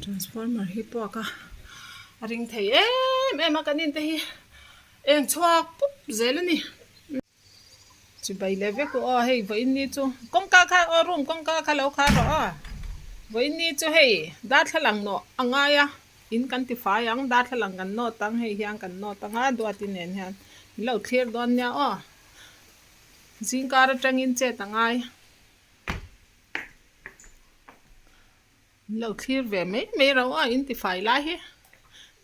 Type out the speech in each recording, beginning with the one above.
Transformer hi puak a a ring thei em em a kan in te hi eng chhuak pup zel a ni. Chibai leh vek u aw hei vawiin ni chu kawngka kha aw room kawngka kha lo khar rawh aw vawiin ni chu hei darthlalang nawh a ngai a in kan ti fai ang darthlalang kan nawt ang hei hian kan nawt ang a duati nen hian min lo thlir dawn nia aw zingkar atangin chet a ngai. Min lo thlir ve mai mai ro a in ti fai lai hi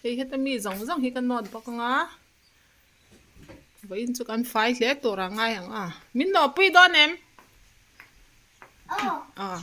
hei heta mi zawng zawng hi ka nawt bawk ang a. Vawiin chu kan fai hle tur a ngai ang a. Min nawhpui dawn em? Aw.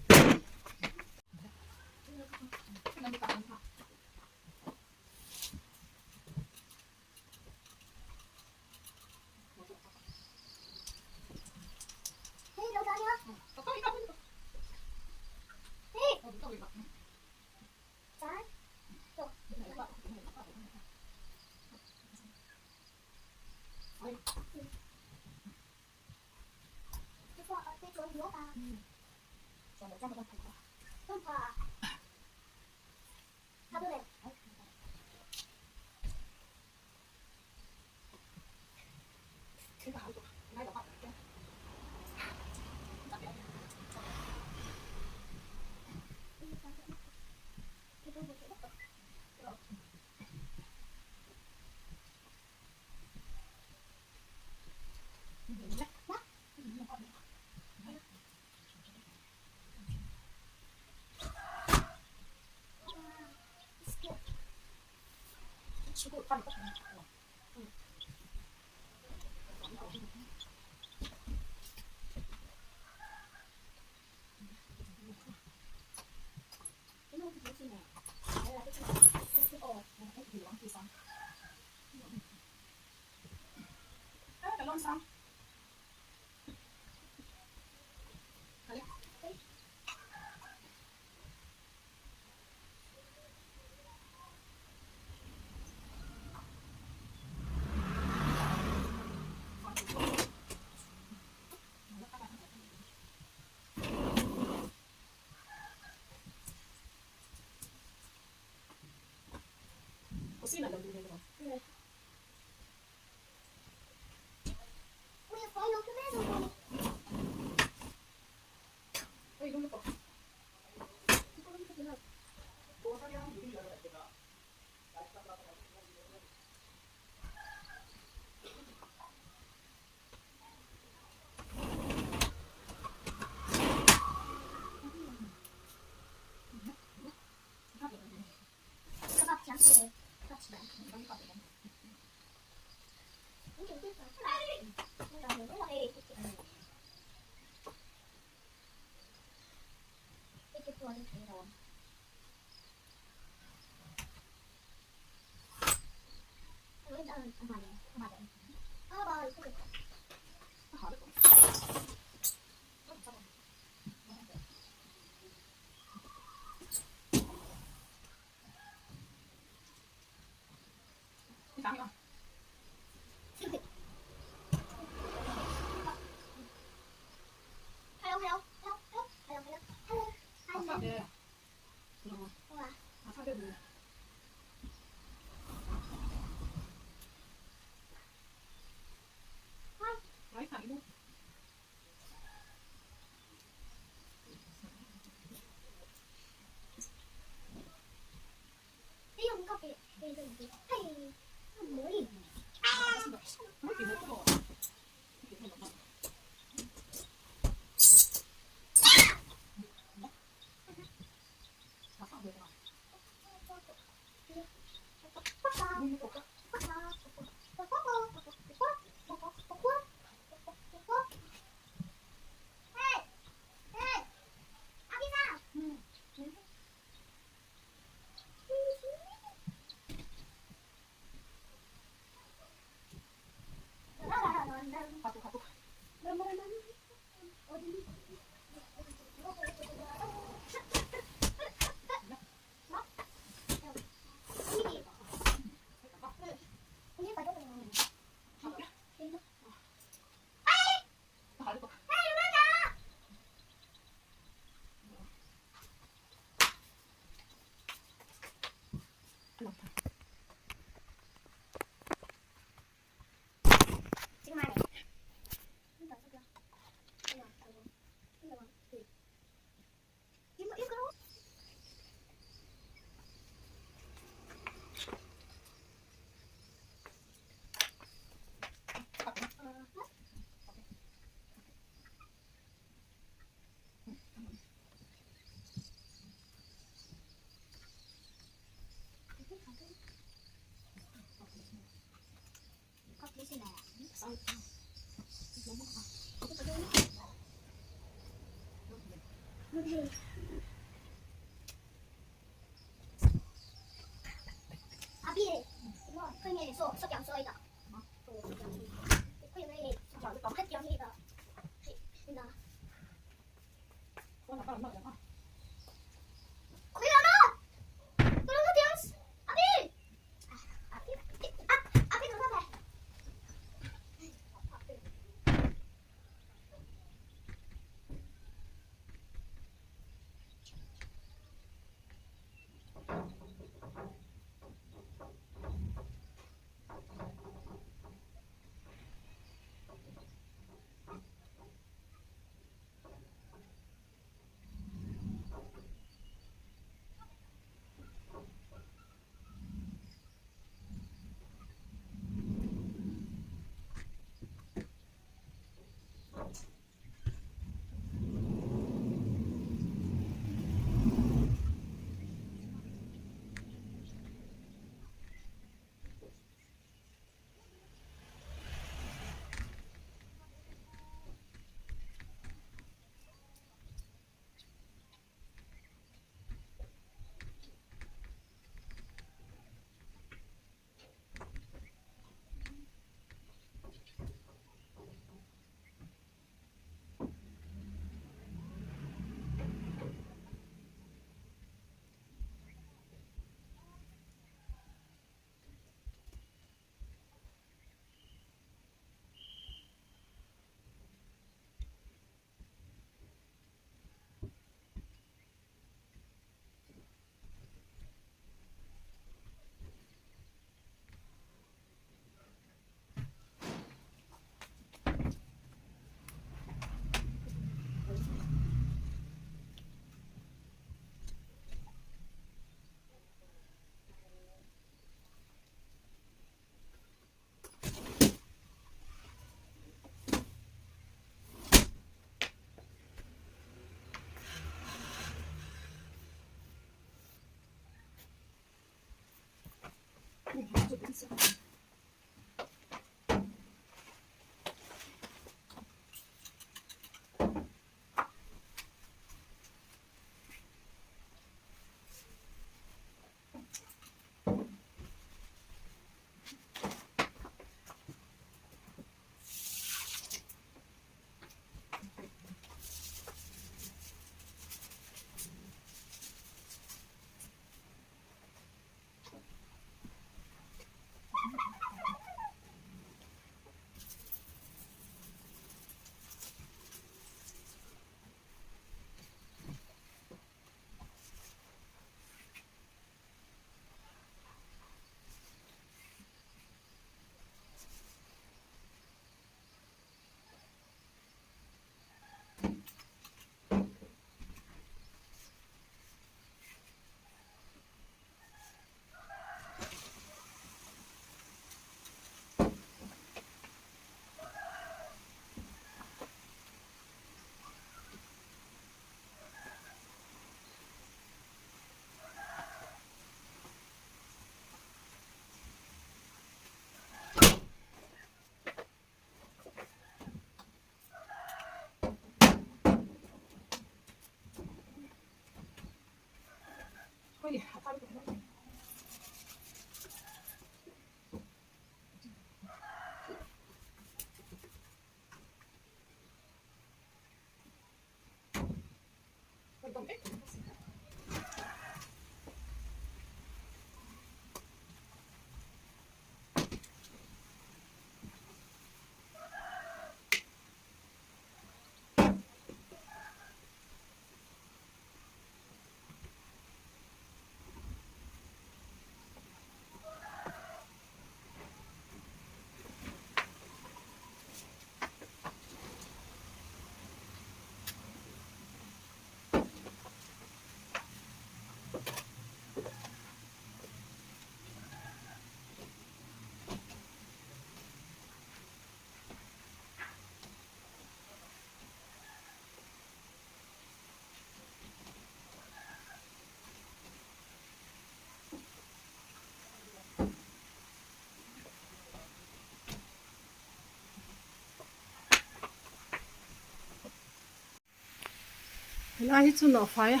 Helai hi chu nawhfai a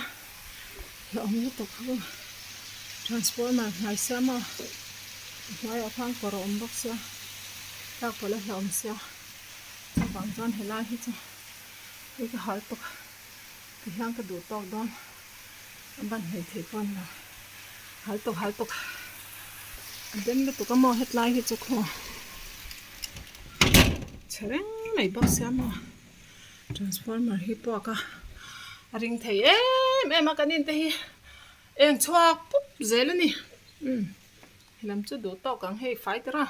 hlauhawm lutuk kha aw transformer hnai sia maw a hnuaiah khan kawr a awm bawk sia tlak pawlh a hlauhawm sia chuvang chuan helai hi chu hei ka hal tawk ti hian ka duh tawk dawn a ban hleithei pawh a ni lo hal tawk hal tawk a den lutuk a maw hetlai hi chu khaw chhe reng mai bawk sia maw transformer hi puak a a ring thei em em a kan in te hi eng chhuak pup zel a ni umm helam chu duh tawk ang hei fai tawrh a.